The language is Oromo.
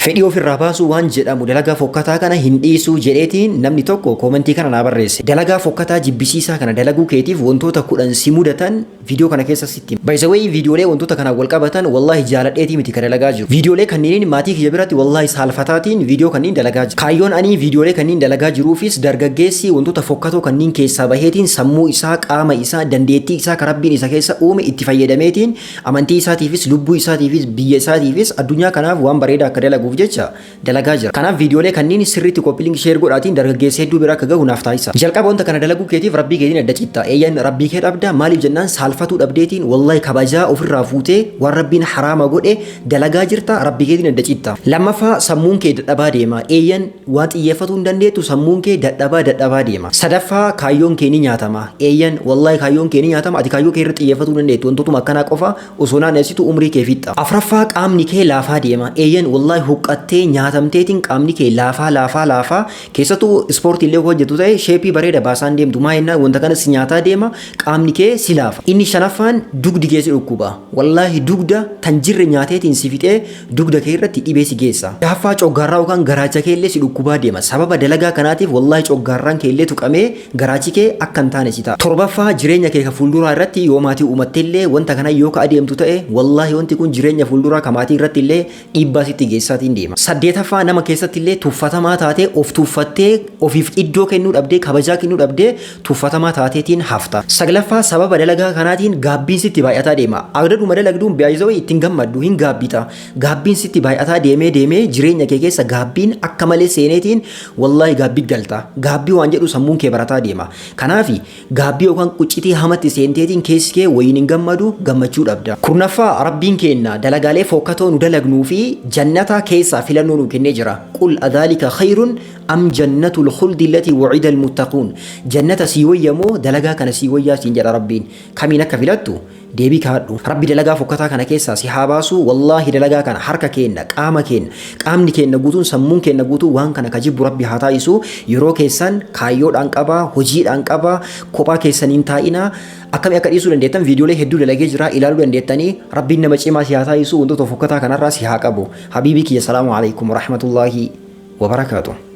Fedhii ofirraa baasuu waan jedhamu dalagaa fokkataa kana hin dhiisuu jedheetiin namni tokko koomentii kana naa barreesse. Dalagaa fokkataa jibbisiisaa kana dalaguu keetiif wantoota 10 si mudatan viidiyoo kana keessa sitti hima. By the way, viidiyoolee wantoota kanaan wal qabatan wallaahi jaaladheetii miti ka dalagaa jiru. Viidiyoolee kanniiniin maatii kiyya biratti wallaahi saalfataatiin viidiyoo kanniin dalagaa jira. Kaayyoon ani viidiyoolee kanniin dalagaa jiruufis dargaggeessi wantoota fokkatoo kanniin keessaa baheetiin sammuu isaa, qaama isaa, dandeettii isaa ka Rabbiin isa keessa uume itti fayyadameetiin Amantii isaatiifis, lubbuu isaatiifis, biyya isaatiifis, addunyaa kanaaf waan bareedaa akka dalaguuf jecha dalagaa jira. Kanaaf viidiyoolee kanniin sirriitti copy link share godhaatiin dargaggeessa hedduu bira akka gahu naaf taasisa. Jalqaba wanta kana dalaguu keetiif Rabbii keetiin adda citta. Eeyyan, Rabbii kee dhabda. Maaliif jennaan saalfatuu dhabdeetiin wallahi kabajaa ofirraa fuutee waan Rabbiin haraama godhe dalagaa jirta, Rabbii keetiin adda citta. Lammaffaa, sammuun kee dadhabaa deema. Eeyyan, waan xiyyeeffatuu hin dandeettu, sammuun kee dadhabaa dadhabaa deema. Sadaffaa, kaayyoon kee ni nyaatama. Eeyyan, wallaahi kaayyoon kee ni nyaatama, ati kaayyoo kee irratti xiyyeeffatuu hin dandeettu, wantootuma akkanaa qofa osoo naannessitu umrii kee fixxa. Afraffaa, qaamni kee laafaa deema. Eeyyan, wallaahi huqqattee nyaatamteetiin qaamni kee laafaa laafaa laafaa, keessattuu ispoortii illee hojjetu ta'e sheepii bareeda baasaan deemtu, maa jennaan wanta kana si nyaataa deema, qaamni kee si laafa. Inni shanaffaan, dugdi kee si dhukkuba. Wallaahi dugda tan jirre nyaateetiin si fixee dugda kee irratti dhibee si geessa. Jahaffaa, coggaarraa yookaan garaacha kee illee si dhukkubaa deema. Sababa dalagaa kanaatiif wallaahi coggaarraan kee illee tuqamee garaachi kee akka hin taane si ta'a. Torbaffaa, jireenya kee ka fuulduraa irratti yoo maatii uumatte illee wanta kana yoo ka adeemtu ta'e wallaahi wanti kun jireenya fuulduraa ka maatii irratti illee dhiibbaa sitti geessaatiin deema. Saddeetaffaa, nama keessatti illee tuffatamaa taatee of tuffattee ofiif iddoo kennuu dhabdee kabajaa kennuu dhabdee tuffatamaa taateetiin hafta. Saglaffaa, sababa dalagaa kanaatiin gaabbiin sitti baay'ataa deema. Adaduma dalagduun by the way ittiin gammaddu hin gaabbita. Gaabbiin sitti baay'ataa deemee deemee jireenya kee keessa gaabbiin akka malee seeneetiin wallaahi gaabbii galta. Gaabbii waan jedhu sammuun kee barataa deema. Kanaafi gaabbii yookaan quccitii hamatti seenteetiin keessi kee wayiin hin gammadu, gammachuu dhabda. 10ffaa, Rabbiin keenna dalagaalee fokkatoo nu dalagnuu fi jannata keessaa filannoo nu kennee jira. Qul adhaalika khayrun am jannatul khuldi allati wu'ida almuttaquun. Jannata sii wayya moo dalagaa kana sii wayyaa siin jedha Rabbiin. Kamiin akka filattu deebii kaadhu. Rabbi dalagaa fokkataa kana keessaa si haa baasu. Wallaahi dalagaa kana harka keenna, qaama keenna, qaamni keenna guutuun, sammuun keenna guutuun waan kana ka jibbu Rabbi haa taasisu. Yeroo keessan kaayyoodhaan qabaa, hojiidhaan qabaa, kophaa keessaniin taa'inaa. Akkami akka dhiisuu dandeettan viidiyoolee hedduu dalagee jira, ilaaluu dandeettanii. Rabbiin nama cimaa si haa taasisu, wantoota fokkataa kanarraa si haa qabu. Habiibii kiyya, salaamu alaikum warahmatullaahi wabarakaatu.